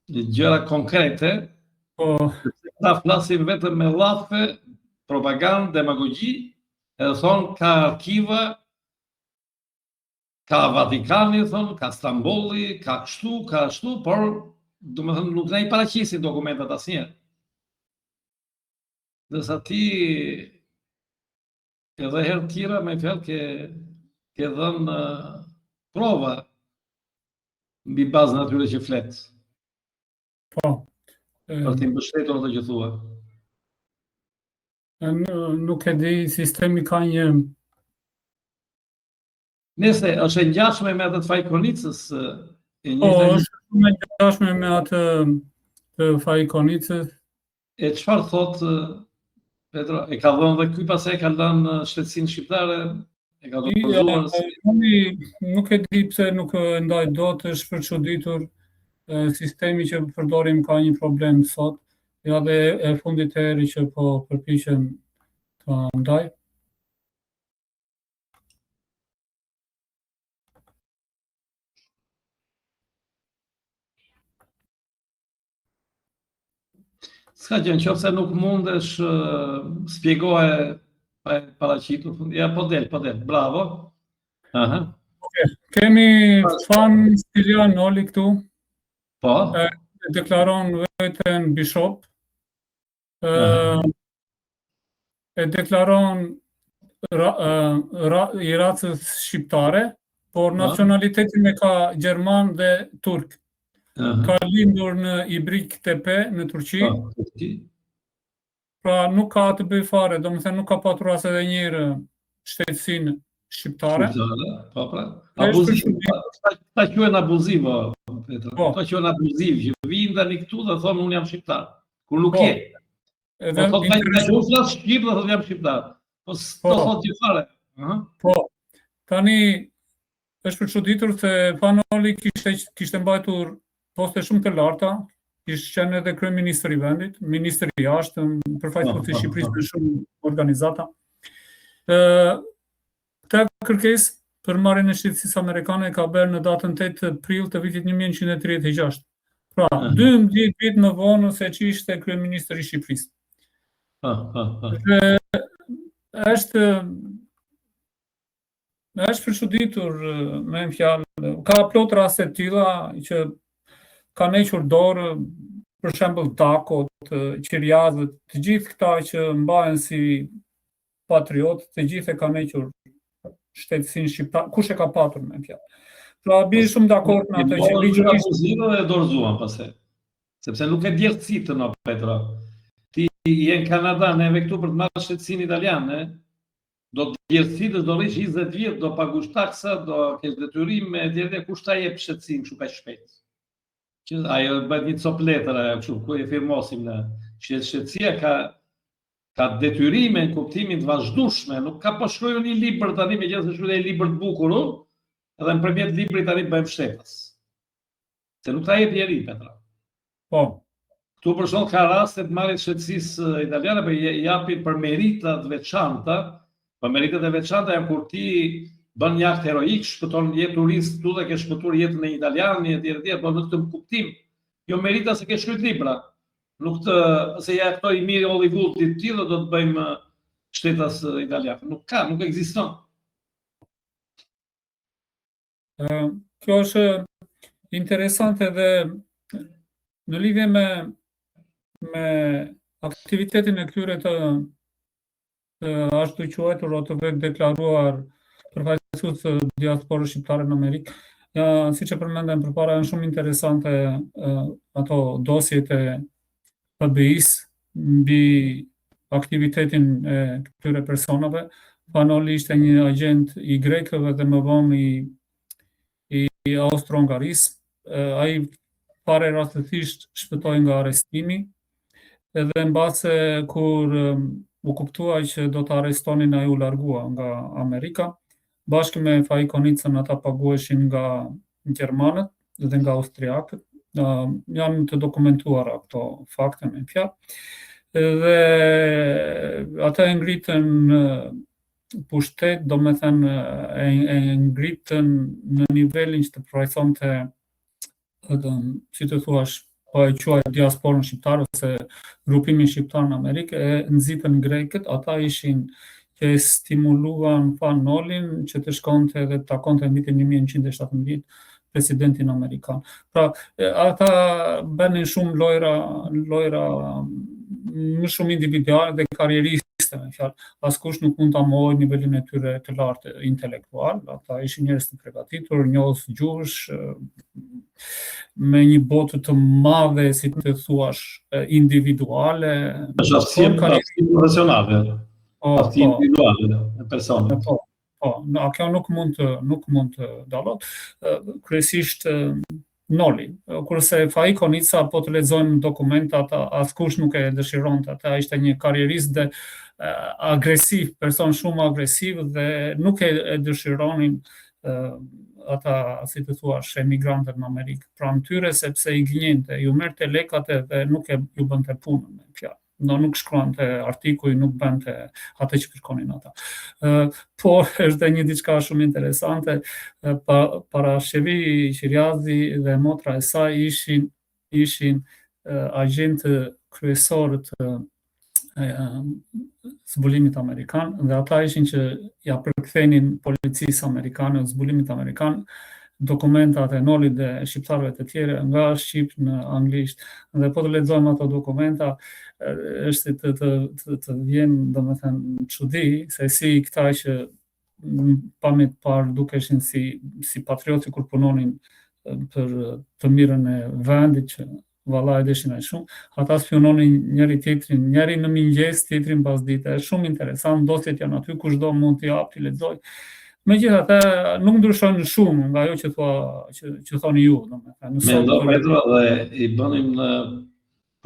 gjëra konkrete,
po.
Ta flasim vetëm me llafe, propagandë, demagogji, edhe thonë ka arkiva, Ka Vatikani, thonë, ka Stambolli, ka kështu, ka ashtu, por domethënë nuk na i paraqesin dokumentat asnjëherë. Ndërsa ti edhe herë të tjera me fjalë ke ke dhënë prova mbi bazën atyre që flet.
Po.
Për t'i mbështetur ato që thua.
Nuk e di, sistemi ka një
Nëse është e ngjashme me atë të Faik Konicës,
e po, njëjta. Po, është shumë e ngjashme me atë të Faik Konicës.
E çfarë thotë Petro, e ka dhënë dhe ky pastaj e ka lënë shtetësinë shqiptare, e ka
dorëzuar si nuk e di pse nuk e ndaj dot, është përçuditur sistemi që përdorim ka një problem sot. Ja dhe e fundit herë që po përpiqem ta ndaj.
S'ka gjë, në qoftë se nuk mundesh, spjegoje. Pa paraqitur, ja po del, po del. Bravo.
Aha. Okay. Kemi Fan Stilian Noli këtu.
Po.
E, deklaron veten bishop. E, e deklaron ra, ra, i racës shqiptare, por nacionalitetin e ka gjerman dhe turk. Aha. Ka lindur në Ibrik Tepe në Turqi. Po, Turqi. Pra nuk ka të bëjë fare, domethënë nuk ka patur as edhe një herë shtetësinë
shqiptare. Shqiptare, po pra. Abuziv, ta quhen abuziv, Petra. Po. Ta quhen abuziv, që vijnë tani këtu dhe thonë unë jam shqiptar. Kur nuk po. je. Edhe po thotë ai unë flas shqip dhe thotë jam shqiptar. Po s'do po. thotë gjë fare.
Ëh. Po. Tani është për çuditur se Fan Noli kishte kishte mbajtur poste shumë të larta, kishte qenë edhe kryeministër i vendit, ministër i jashtëm, përfaqësues i po, po, Shqipërisë po. në shumë organizata. Ë këtë kërkesë për marrjen e shtetësisë amerikane ka bërë në datën 8 prill të vitit 1936. Pra, 12 vjet më vonë se që ishte kryeministër i Shqipërisë. Dhe është Është për çuditur me një fjalë. Ka plot raste të tilla që kanë hequr dorë, për shembull Dakot, Qiriazët, të gjithë këta që mbahen si patriot, të gjithë e kanë hequr shtetësinë shqiptare, kush e ka patur me një fjalë. Pra bie po, shumë dakord me atë
që ligjërisht dhe e dorëzuan pastaj. Sepse nuk e djersitën o Petra. Ti je në Kanada, neve këtu për të marrë shtetësinë italiane, Do të djersitësh, do rrish 20 vjet, do pagush taksa, do kesh detyrime etj etj, kush ta jep shtetësinë kështu kaq shpejt? Që ajo bëhet një copë letër ajo kështu, ku e firmosim ne. Shtetësia ka ka detyrime në kuptimin të vazhdueshme, nuk ka po shkruaj një libër tani megjithëse shkruaj një libër të bukur, edhe nëpërmjet librit tani bëhem shtetas. Se nuk ta jep njeri Petra.
Po.
Këtu për shembull ka raste të marrjes shtetësisë italiane, po i japin për merita të veçanta, po meritat e veçanta janë kur ti bën një akt heroik, shpëton je turist këtu dhe ke shpëtuar jetën e një italiani etj etj, po në këtë kuptim, jo merita se ke shkruajt libra. Nuk të se je aktor i mirë i Hollywoodit ti dhe do të bëjmë shtetas italian. Nuk ka, nuk ekziston.
Kjo është interesante dhe në lidhje me me aktivitetin e këtyre të të ashtu quajtur o të vetë deklaruar përfaqësues të diasporës shqiptare në Amerikë, ja, siç e përmendëm përpara, janë shumë interesante ato dosjet e FBI-së mbi aktivitetin e këtyre personave. Fan Noli ishte një agjent i grekëve dhe më vonë i i Austro-Hungarisë. Ai fare rastësisht shpëtoi nga arrestimi edhe mbase kur u kuptua që do ta arrestonin ai u largua nga Amerika. Bashkë me Faik Konicën ata paguheshin nga gjermanët dhe nga austriakët. Janë të dokumentuara këto fakte me fjalë. Dhe ata e ngritën në pushtet, domethënë e, e ngritën në nivelin që të përfaqësonte edhe si të thuash, po e quaj diasporën shqiptare ose grupimin shqiptar në Amerikë, e nxitën grekët, ata ishin që e stimuluan Fan Nolin që të shkonte dhe të takonte në vitin 1917 presidentin amerikan. Pra, ata bënin shumë lojra, lojra më shumë individuale dhe karrieriste, me fjalë. Askush nuk mund ta mohojë nivelin e tyre të lartë intelektual, ata ishin njerëz të përgatitur, njohës gjuhësh, me një botë të madhe, si të thuash, individuale.
Është aftësi aftësi profesionale, po, aftësi po. individuale e personit.
Po, po, no, kjo nuk mund të nuk mund të dallohet. Kryesisht Noli. Kurse Faik Konica, po të lexojmë dokumentat, askush nuk e dëshironte. Ata ishte një karrierist dhe agresiv, person shumë agresiv dhe nuk e, e dëshironin ata, si të thuash, emigrantët në Amerikë pranë tyre sepse i gënjente, ju merrte lekat edhe nuk e ju bënte punën me fjalë. No, nuk shkruante artikuj, nuk bënte atë që kërkonin ata. Ë por është dhe një diçka shumë interesante, pa, Parashqevi Qiriazi dhe motra e saj ishin ishin agjentë kryesorë të. e zbulimit amerikan dhe ata ishin që ia përkthenin policisë amerikane, zbulimit amerikan, dokumentat e Nolit dhe shqiptarëve të tjerë nga shqip në anglisht dhe po të lexojmë ato dokumenta është të të të, të vjen domethënë çudi se si këta që në pamje të parë dukeshin si si patriotë kur punonin për të mirën e vendit që valla e deshin aq shumë, ata spiunonin njëri tjetrin, njëri në mëngjes, tjetrin pasdite. Është shumë interesant, dosjet janë aty, kushdo mund t'i hapë, t'i lexojë. Megjithatë, nuk ndryshojnë shumë nga ajo që thua që që thoni ju,
domethënë. Mendo Petro dhe i bënim në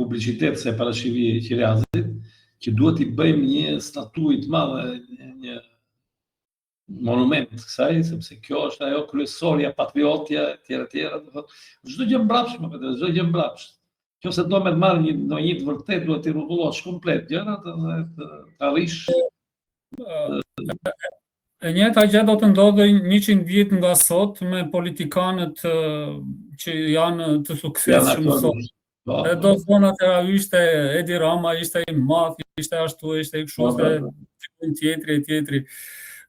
publicitet se Parashqevi Qiriazit, që duhet t'i bëjmë një statujë të madhe, një, një monument kësaj, sepse kjo është ajo kryesorja, patriotja, etj, etj, do thotë, çdo gjë mbrapsht, më vetë, çdo gjë mbrapsht. Qoftë se do me të marrë një ndonjë të vërtetë, duhet t'i rrotullosh komplet gjërat dhe të, të arrish.
E njëjta gjë do të ndodhë 100 vjet nga sot me politikanët që janë të suksesshëm sot. Po, e do thonë atë ishte Edi Rama, ishte i madh, ishte ashtu, ishte kështu, po, po, po. tjetri e tjetri.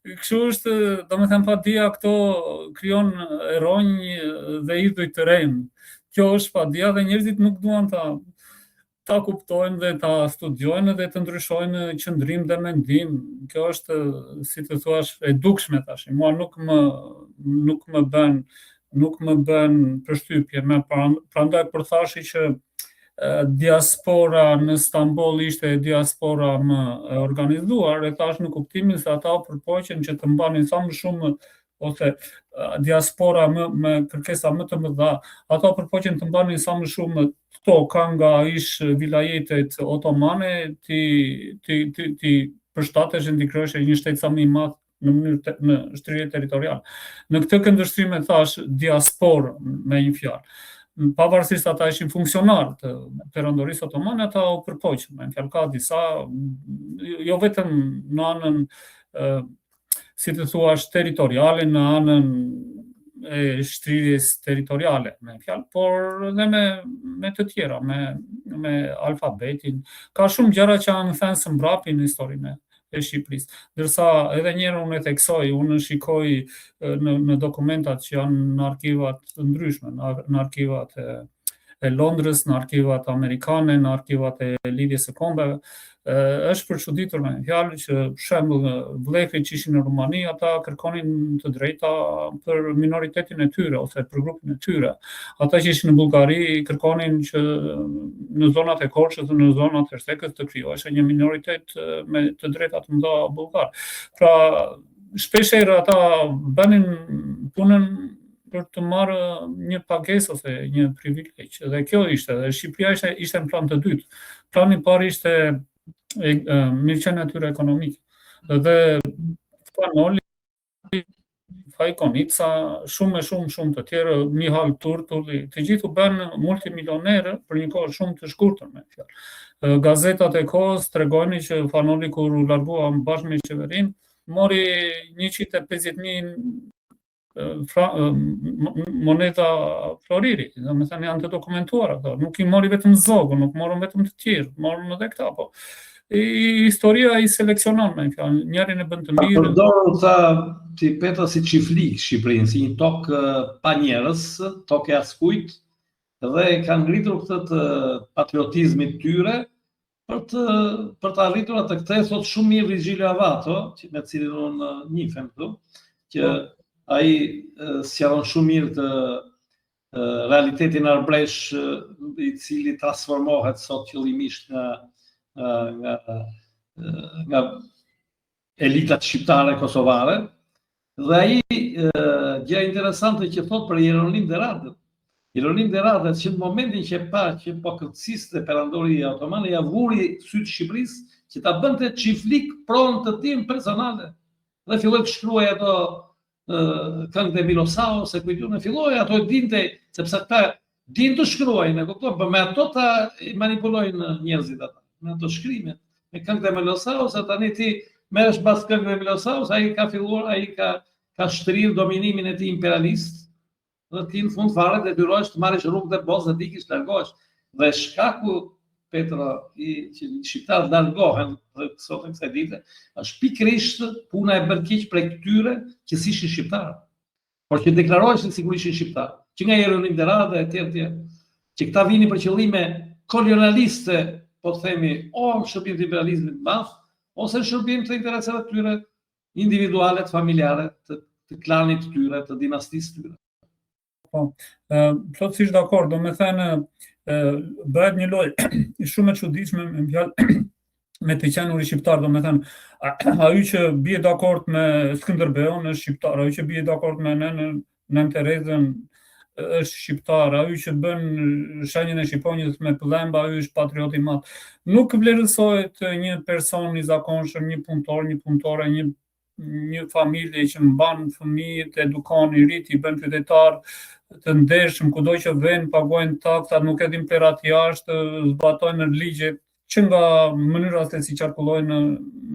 Kështu është, domethënë padija këto krijon heronj dhe idhuj të rremë. Kjo është padija dhe njerëzit nuk duan ta ta kuptojnë dhe ta studiojnë dhe të ndryshojnë qëndrim dhe mendim. Kjo është, si të thuash, e dukshme tash. Mua nuk më nuk më bën nuk më bën përshtypje, më prandaj kur thashë që diaspora në Stamboll ishte diaspora më e organizuar, e thashë në kuptimin se ata u përpoqën që të mbanin sa më shumë ose diaspora më me kërkesa më të mëdha, ata u përpoqën të mbanin sa më shumë toka nga ish vilajetet otomane t'i t'i t'i t'i përshtateshin t'i krijoheshin një shtet sa më i madh në mënyrë te, në shtrirje territoriale. Në këtë këndvështrim e thashë diasporë me një fjalë. Pavarësisht ata ishin funksionarë të perandorisë otomane, ata u përpoqën, me një fjalë ka disa jo vetëm në anën si të thuash territoriale, në anën e shtrirjes territoriale, me një fjalë, por edhe me me të tjera, me me alfabetin. Ka shumë gjëra që janë thënë së mbrapi në historinë e Shqipërisë. Ndërsa edhe një herë unë e theksoj, unë shikoj në në dokumentat që janë në arkivat të ndryshme, në, në arkivat e, e Londrës, në arkivat amerikane, në arkivat e Lidhjes së Kombeve, është për çuditur me fjalë që për shembull vllehët që ishin në Rumani, ata kërkonin të drejta për minoritetin e tyre ose për grupin e tyre. Ata që ishin në Bullgari kërkonin që në zonat e Korçës dhe në zonat e Ersekës të krijoheshe një minoritet me të drejta të mëdha bullgar. Pra, shpesh herë ata bënin punën për të marrë një pagesë ose një privilegj. Dhe kjo ishte, dhe Shqipëria ishte ishte në plan të dytë. Plani i parë ishte e, e, mirëqenia e tyre ekonomike. Dhe Fan Noli Faik Konica, shumë e shumë shumë të tjerë, Mihal Turtulli, të gjithë u bënë multimilionerë për një kohë shumë të shkurtër me fjalë. Gazetat e kohës tregojnë që Fan Noli kur u largua bashkë me qeverinë, mori 150.000 fra, moneta floriri, domethënë janë të dokumentuara këto, nuk i mori vetëm Zogu, nuk morën vetëm të tjerë, morën edhe këta, po i, historia i seleksionon me fjalë, njërin e bën të
mirë. Përdorur tha ti Petro si çiflik Shqipërinë, si një tokë pa njerëz, tokë e askujt, dhe kanë ngritur këtë të patriotizmit tyre për të për të arritur atë këtë e thotë shumë mirë Virgilio Avato, që me të cilin unë njifem këtu, që po. ai sqaron shumë mirë të realitetin arbresh i cili transformohet sot qëllimisht nga nga nga elitat shqiptare kosovare dhe ai gjë interesante që thot për Jeronim de Radën. Jeronim de Radën që në momentin që pa që po kërciste perandoria otomane ia vuri sytë Shqipërisë që ta bënte çiflik pronë të tij personale dhe filloi të shkruajë ato këngët e Milosaos, e kujtu në filloi, ato e dinte, sepse ata dinë të shkruajnë, e kupton, po me ato ta manipulojnë njerëzit ata, me ato shkrime, me këngët e Milosaos, e tani ti merresh mbas këngëve e Milosaos, ai ka filluar, ai ka ka shtrirë dominimin e tij imperialist, dhe ti në fund fare detyrohesh të marrësh rrugët e botës dhe të ikësh largohesh. Dhe shkaku Petro, i që shqiptarët largohen dhe sot e kësaj dite, është pikërisht puna e bërë keq prej këtyre që s'ishin shqiptarë, por që deklaroheshin sikur ishin shqiptarë, që nga Jeronim De Rada e tjerë tjerë, që këta vinin për qëllime kolonialiste, po të themi, o në shërbim të imperializmit të madh, ose në shërbim të interesave të tyre individuale, të familjare, të, të klanit të tyre, të dinastisë të tyre.
Po, plotësisht dakord, domethënë, bëhet një lojë shumë e çuditshme me fjalë me të qenurit shqiptar, domethënë, ai që bie dakord me Skënderbeun është shqiptar, ai që bie dakord me nënën Nënë Terezën është shqiptar, ai që bën shenjën e shqiponjës me pëllëmba, ai është patriot i madh. Nuk vlerësohet një person i zakonshëm, një punëtor, një punëtore, një një familje që mban fëmijët, edukon, i rrit, i bën qytetar të ndershëm, kudo që vjen, paguajnë taksat, nuk hedhin plehrat jashtë, zbatojnë ligjet që nga mënyra se si qarkullojnë në,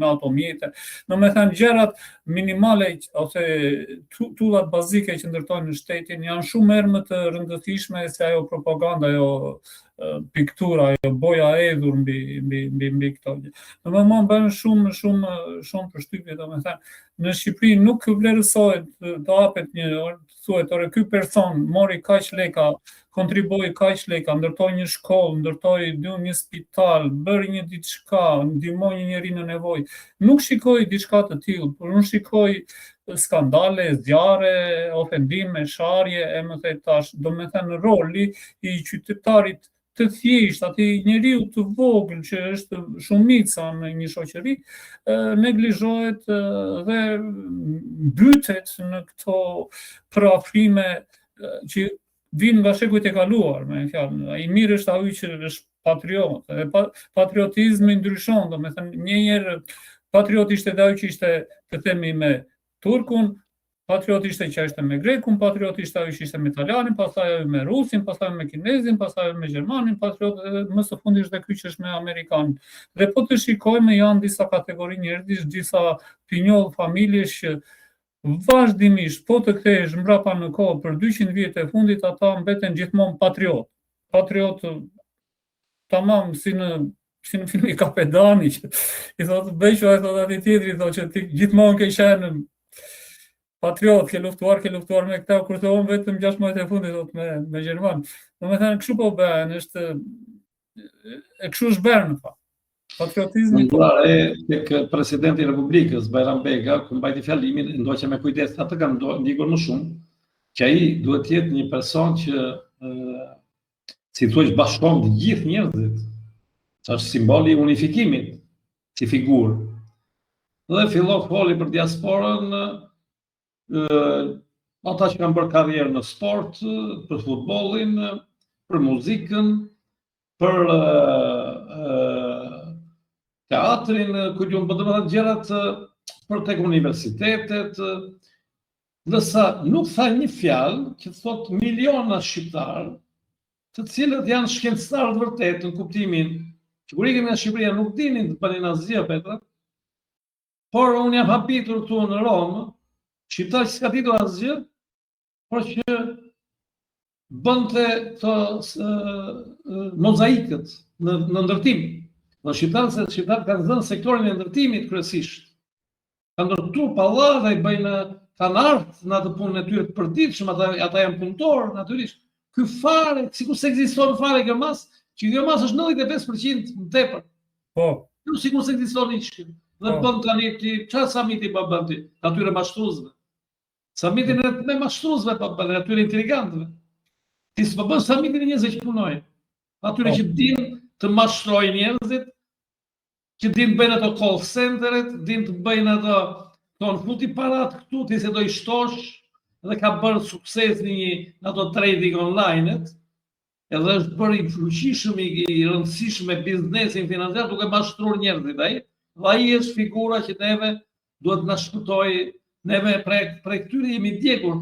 në automjete. Domethënë, gjërat minimale ose tullat bazike që ndërtojnë në shtetin janë shumë herë më të rëndësishme se ajo propaganda, ajo piktura, ajo boja e hedhur mbi mbi mbi mbi këto. Domethënë mua më bën shumë shumë shumë përshtypje, domethënë në Shqipëri nuk vlerësohet të hapet një thuhet ore ky person mori kaq leka, kontribuoi kaq leka, ndërtoi një shkollë, ndërtoi dy një spital, bëri një diçka, ndihmoi një njeri në nevojë. Nuk shikoj diçka të tillë, por unë shikoj skandale, zjarre, ofendime, sharje, e më the tash, domethënë roli i qytetarit të thjeshtë, atij njeriu të vogël që është shumica në një shoqëri, neglizhohet dhe mbytet në këto përafrime që vijnë nga shekujt e kaluar, me fjalë, i mirë është ai që është patriot, dhe pa, patriotizmi ndryshon, domethënë një herë patriot ishte dhe ai që ishte, të themi, me turkun, patriot ishte që ishte me grekun, patriot ishte ai që ishte me italianin, pastaj ai me rusin, pastaj me kinezin, pastaj me gjermanin, patriot edhe më së fundi është dhe ky që është me amerikanin. Dhe po të shikojmë janë disa kategori njerëzish, disa pinjoll familjesh që Vazhdimisht, po të kthehesh mbrapa në kohë për 200 vjet e fundit, ata mbeten gjithmonë patriot. Patriot tamam si në si në filmin Kapedani që i thotë Beqo i thotë atij tjetri i thotë që ti gjithmonë ke qenë patriot, ke luftuar, ke luftuar me këta, kurse unë vetëm 6 muajt e fundit thotë me me gjerman. Domethënë kështu po bëhen, është e kështu është bërë në fakt.
Patriotizmi po. E tek presidenti i Republikës Bajram Begaj, kur mbajti fjalimin, e ndoqa me kujdes atë kam ndjekur më shumë, që ai duhet të jetë një person që ë si thua bashkon të gjithë njerëzit. Që është simboli i unifikimit si figurë. Dhe fillo foli për diasporën, ë ata që kanë bërë karrierë në sport, për futbollin, për muzikën, për teatrin, ku di unë, po domethënë gjërat për tek universitetet, ndërsa nuk tha një fjalë që thotë miliona shqiptarë, të cilët janë shkencëtarë të vërtetë në kuptimin që kur ikën nga Shqipëria nuk dinin të bënin asgjë Petra, por unë jam habitur këtu në Romë, shqiptar që s'ka ditur asgjë, por që bënte këto mozaikët në, në ndërtim. Në shqiptarët, se shqiptarët kanë zënë sektorin e ndërtimit kryesisht. Kanë ndërtuar pallate, i bëjnë kanë art në atë punën e tyre të përditshme, ata ata janë punëtorë natyrisht. Ky fare, sikur s'ekziston fare kjo masë, që kjo masë është 95% më tepër.
Po.
Ju sikur s'ekziston hiç. Dhe po. bën tani ti, çfarë samiti po bën ti? Atyre mashtruesve. Samitin e me mashtruesve po bën, atyre intrigantëve. Ti s'po bën samitin e njerëzve që punojnë. Atyre po. që dinë të mashtrojnë njerëzit, që dinë të bëjnë ato call centeret, dinë të bëjnë ato thonë futi parat këtu ti se do i shtosh dhe ka bërë sukses në një në ato trading online-et, edhe është bërë i fuqishëm i, i rëndësishëm me biznesin financiar duke mashtruar njerëzit ai dhe ai është figura që neve duhet të na shpëtojë neve prej prej këtyre jemi djegur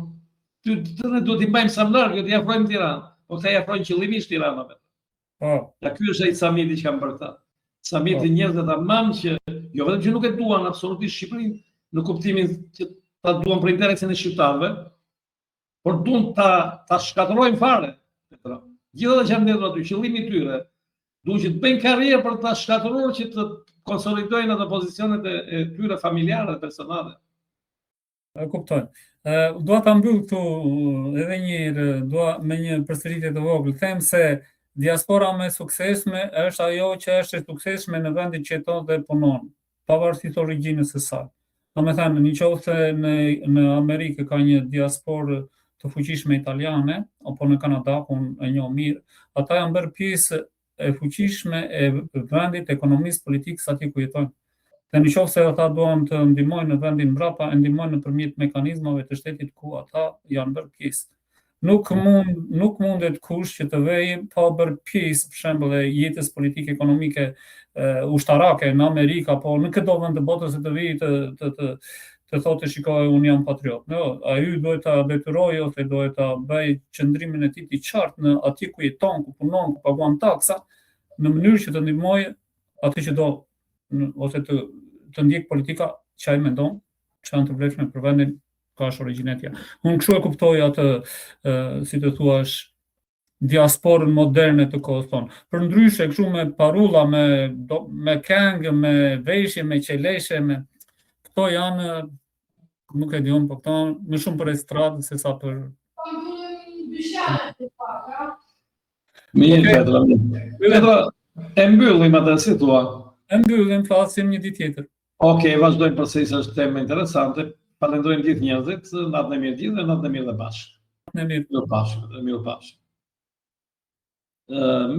ty të ne duhet t'i mbajmë sa më larg jo t'i afrojmë Tiranë po këta i afrojnë qëllimisht Tiranën
po
ja ky është ai samiti që kanë bërë këta samiti po. njerëzve tamam që jo vetëm që nuk e duan absolutisht Shqipërinë në kuptimin që ta duan për interesin e shqiptarëve por duan ta ta shkatërrojnë fare. Gjithë ata që janë mbledhur aty, qëllimi i tyre. Duhet që të bëjnë karrierë për ta shkatërruar që të konsolidojnë ato pozicionet e, e tyre familjare dhe personale.
E kuptoj. Ë dua ta mbyll këtu edhe një herë, dua me një përsëritje të vogël. Them se diaspora më e suksesshme është ajo që është e suksesshme në vendin që jeton dhe punon, pavarësisht origjinës së saj. Domethënë, në qoftë se në, në Amerikë ka një diasporë të fuqishme italiane, apo në Kanada, ku unë e njoh mirë, ata janë bërë pjesë e fuqishme e vendit, ekonomisë, politikës atje ku jetojnë. Dhe në qoftë se ata duan të ndihmojnë në vendin mbrapa, e ndihmojnë nëpërmjet mekanizmave të shtetit ku ata janë bërë pjesë. Nuk mund nuk mundet kush që të vejë pa bërë pjesë, për shembull, e jetës politike, ekonomike, e, ushtarake në Amerikë apo në këdo vend të botës e të vijë të të të të thotë shiko unë jam patriot. No, ai duhet ta detyrojë ose duhet ta bëjë qëndrimin e tij të qartë në atje ku jeton, ku punon, ku paguan taksa, në mënyrë që të ndihmojë atë që do në, ose të të ndjek politika që ai mendon që janë të vlefshme për vendin ka është origjina e tij. Unë kështu e kuptoj atë, si të thuash, diasporën moderne të kohës tonë. Përndryshe, kështu me parulla, me, do, me këngë, me veshje, me qeleshe, me... Këto janë, nuk e di unë, po këto më shumë për estradë se sa për...
Mirë, okay. Petra. Petra, e mbyllim atë si thua?
E mbyllim, flasim një ditë tjetër.
Ok, vazhdojmë përsëri se është temë interesante. Falenderojmë gjithë njerëzit, natën e mirë gjithë dhe natën e mirë dhe bashkë.
Natën e mirë.
Mirupafshim, mirupafshim.